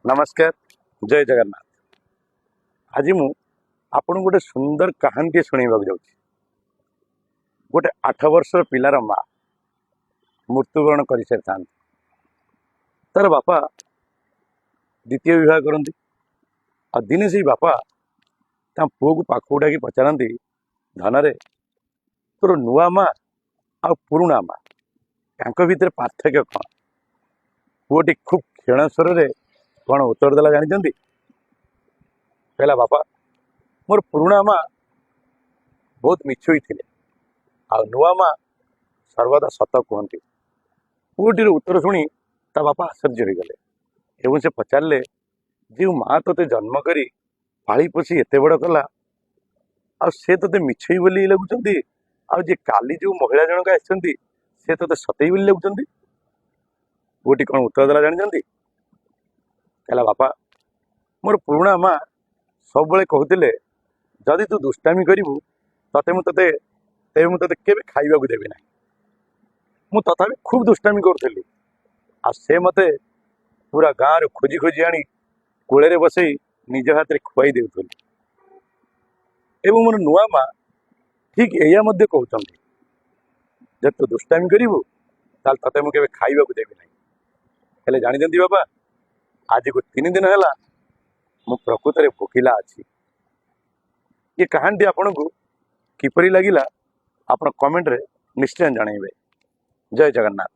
ନମସ୍କାର, ଜୟ ଜଗନ୍ନାଥ। ଆଜି ମୁଁ ଆପଣଙ୍କୁ ଗୋଟେ ସୁନ୍ଦର କାହାଣୀଟିଏ ଶୁଣେଇବାକୁ ଯାଉଛି। ଗୋଟେ 8 ବର୍ଷର ପିଲାର ମା ମୃତ୍ୟୁବରଣ କରିସାରିଥାନ୍ତି। ତାର ବାପା ଦ୍ୱିତୀୟ ବିବାହ କରନ୍ତି। ଆଉ ଦିନେ ସେଇ ବାପା ତାଙ୍କ ପୁଅକୁ ପାଖକୁ ଡାକି ପଚାରନ୍ତି, "ଧନରେ, ତୋର ନୂଆ ମା ଆଉ ପୁରୁଣା ମା, ତାଙ୍କ ଭିତରେ ପାର୍ଥକ୍ୟ କ'ଣ?" ପୁଅଟି ଖୁବ୍ କ୍ଷୀଣ ସ୍ୱରରେ କ'ଣ ଉତ୍ତର ଦେଲା ଜାଣିଛନ୍ତି? କହିଲା, "ବାପା, ମୋର ପୁରୁଣା ମା ବହୁତ ମିଛୁଇ ଥିଲେ ଆଉ ନୂଆ ମା ସର୍ବଦା ସତ କୁହନ୍ତି।" ପୁଅଟିର ଉତ୍ତର ଶୁଣି ତା ବାପା ଆଶ୍ଚର୍ଯ୍ୟ ହୋଇଗଲେ ଏବଂ ସେ ପଚାରିଲେ, "ଯେଉଁ ମା ତୋତେ ଜନ୍ମ କରି ପାଳି ପୋଷି ଏତେ ବଡ଼ କଲା, ଆଉ ସେ ତୋତେ ମିଛେଇ ବୋଲି ଲାଗୁଛନ୍ତି, ଆଉ ଯେ କାଲି ଯେଉଁ ମହିଳା ଜଣକ ଆସିଛନ୍ତି, ସେ ତୋତେ ସତେଇ ବୋଲି ଲାଗୁଛନ୍ତି?" ପୁଅଟି କ'ଣ ଉତ୍ତର ଦେଲା ଜାଣିଛନ୍ତି? କହିଲା, "ବାପା, ମୋର ପୁରୁଣା ମା ସବୁବେଳେ କହୁଥିଲେ, ଯଦି ତୁ ଦୁଷ୍ଟାମି କରିବୁ ତତେ ମୁଁ ତତେ ତେବେ ମୁଁ ତତେ କେବେ ଖାଇବାକୁ ଦେବି ନାହିଁ। ମୁଁ ତଥାପି ଖୁବ୍ ଦୁଷ୍ଟାମି କରୁଥିଲି ଆଉ ସେ ମୋତେ ପୁରା ଗାଁରୁ ଖୋଜି ଖୋଜି ଆଣି କୋଳରେ ବସେଇ ନିଜ ହାତରେ ଖୁଆଇ ଦେଉଥିଲେ। ଏବଂ ମୋର ନୂଆ ମା ଠିକ୍ ଏଇଆ ମଧ୍ୟ କହୁଛନ୍ତି, ଯଦି ତୁ ଦୁଷ୍ଟାମି କରିବୁ, ତାହେଲେ ତତେ ମୁଁ କେବେ ଖାଇବାକୁ ଦେବି ନାହିଁ। ହେଲେ ଜାଣିଛନ୍ତି ବାପା, ଆଜିକୁ 3 ଦିନ ହେଲା ମୁଁ ପ୍ରକୃତରେ ଭୋକିଲା ଅଛି।" ଏ କାହାଣୀଟି ଆପଣଙ୍କୁ କିପରି ଲାଗିଲା, ଆପଣ କମେଣ୍ଟରେ ନିଶ୍ଚୟ ଜଣାଇବେ। ଜୟ ଜଗନ୍ନାଥ।